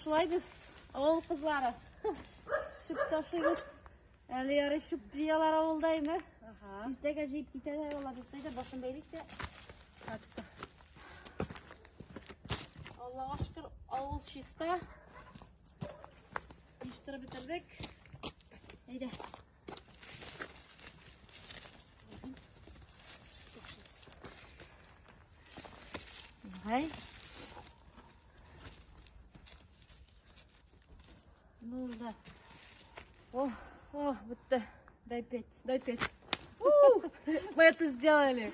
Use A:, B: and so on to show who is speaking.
A: шулай без, авыл кызлары. Чүп ташыйбыз. Әле ярый чүп җыялар авылда, име?
B: Ага.
A: Иртәгә җыеп китәләр алар, булса да башын бәйлик тә.
B: Хатта.
A: Аллага шөкер, авыл чиста. Җыештырып бетердек. Әйдә. Давай. Ну да.
B: О, о, бетте.
A: Дай пять.
B: Дай пять. Мы это сделали.